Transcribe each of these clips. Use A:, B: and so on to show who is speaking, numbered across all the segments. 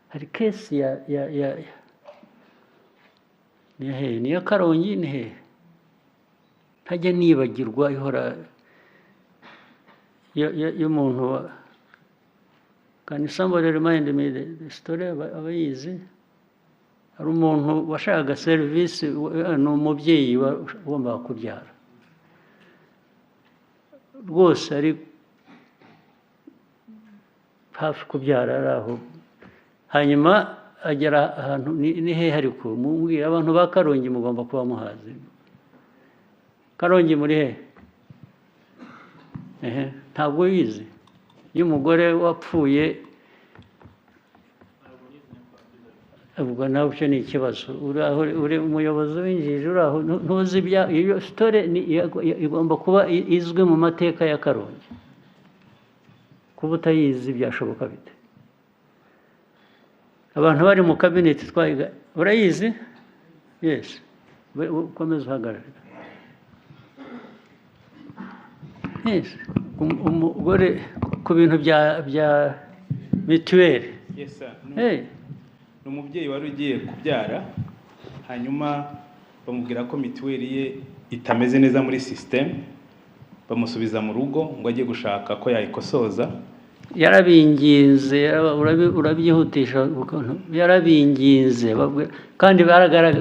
A: Hari case ya ni hehe? Ni iya Karongi, ni hehe? Ntajya nibagirwa, ihora y'umuntu wa. Can somebody remind me the story? Abayizi. Hari umuntu washakaga serivisi, ni umubyeyi wagombaga kubyara rwose, ari hafi kubyara, ari aho, hanyuma agera ahantu, ni hehe? Ariko mumbwire, abantu ba Karongi mugomba kuba muhazi. Karongi muri hehe? Ehe, ntabwo wizi iyo umugore wapfuye? Ubwo nawe icyo ni ikibazo. Uri aho uri umuyobozi w'injiji, uri aho ntuzi ibya iyo story. Igomba kuba izwi mu mateka ya Karongi. Kuba utayizi byashoboka bite? Abantu bari mu cabinet twayiga. Urayizi? Yes. Ukomeze uhagarare. Yes, umugore ku bintu bya mituweli.
B: Yes, sir.
A: Hey.
B: Ni umubyeyi wari ugiye kubyara, hanyuma bamubwira ko mituweli ye itameze neza muri sisiteme, bamusubiza mu rugo ngo ajye gushaka ko yayikosoza.
A: Yarabinginze, urabyihutisha ukuntu yarabinginze, kandi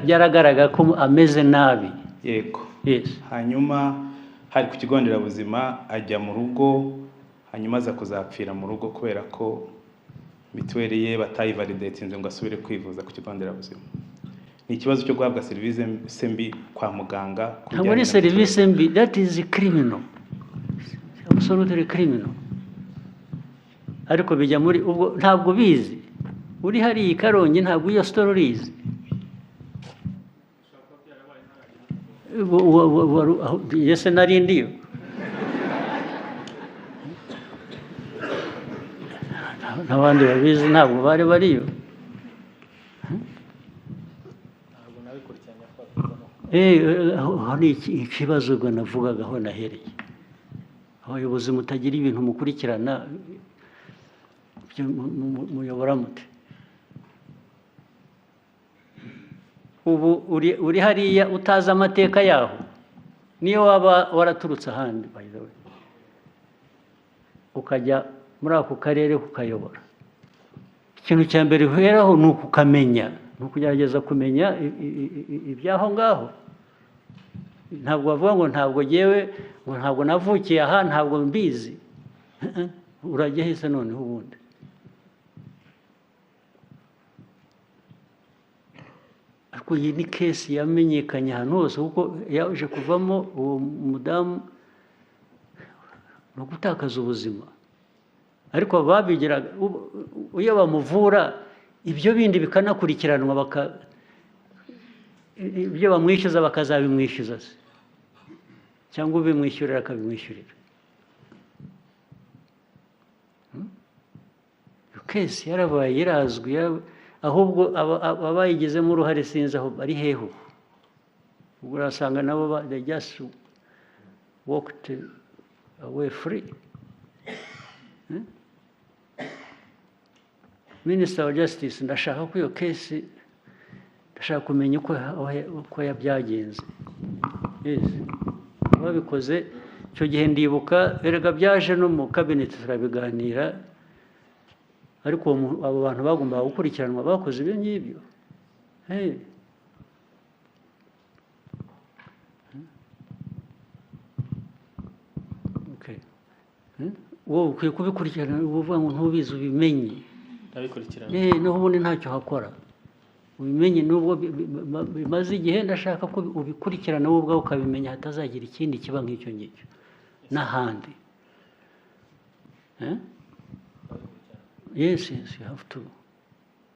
A: byaragaragara ko ameze nabi.
B: Yego.
A: Yes.
B: Hanyuma hari ku kigo nderabuzima, ajya mu rugo, hanyuma aza kuzapfira mu rugo kubera ko mituweli ye batayivalidatinze ngo asubire kwivuza ku kigo nderabuzima. Ni ikibazo cyo guhabwa serivisi mbi kwa muganga ku
A: Ntabwo ari
B: bijyanye na
A: serivisi
B: mituweli.
A: mbi, that is criminal, absolutely criminal. Ariko bijya muri ubwo ntabwo bizi. Uri hariya i Karongi, ntabwo iyo story urizi? Ese nari ndiyo n'abandi babizi ntabwo bari bariyo.
C: Ntabwo nabikurikiranye ko.
A: Aho ni ikibazo ubwo navugaga, aho nahereye. Abayobozi mutagira ibintu mukurikirana, ibyo muyobora mute? Ubu uri hariya utazi amateka yaho, niyo waba waraturutse ahandi, by the way, ukajya muri ako karere kukayobora, ikintu cya mbere uheraho ni ukukamenya, ni ukugerageza kumenya iby'aho ngaho. Ntabwo bavuga ngo ntabwo jyewe, ngo ntabwo navukiye aha, ntabwo mbizi. Urajya hese noneho ubundi? Ariko iyi ni case yamenyekanye ahantu hose, kuko yaje kuvamo uwo mudamu ni ugutakaza ubuzima. Ariko babigiraga iyo bamuvura, ibyo bindi bikanakurikiranwa, ibyo bamwishyuza bakazabimwishyuza se, cyangwa ubimwishyurira akabimwishyurira. Iyo case yarabaye, irazwi, ahubwo abayigizemo uruhare sinzi aho bari hehe ubu. Ubwo urasanga nabo they just walked away free. Minister wa Justice, ndashaka ko iyo case, ndashaka kumenya uko byagenze. Yes. Babikoze icyo gihe ndibuka, erega byaje no mu cabinet turabiganira, ariko abo bantu bagombaga gukurikiranwa bakoze ibyo ngibyo. Hey. Okay. Wowe ukwiye kubikurikirana, uvuga ngo ntubizi, ubimenye.
C: Ndabikurikirana.
A: Naho ubundi ntacyo hakora. Ubimenye nubwo bimaze igihe, ndashaka ko ubikurikirana wowe ubwawe ukabimenya, hatazagira ikindi kiba nk'icyo ngicyo n'ahandi. Yes, yes, you have to.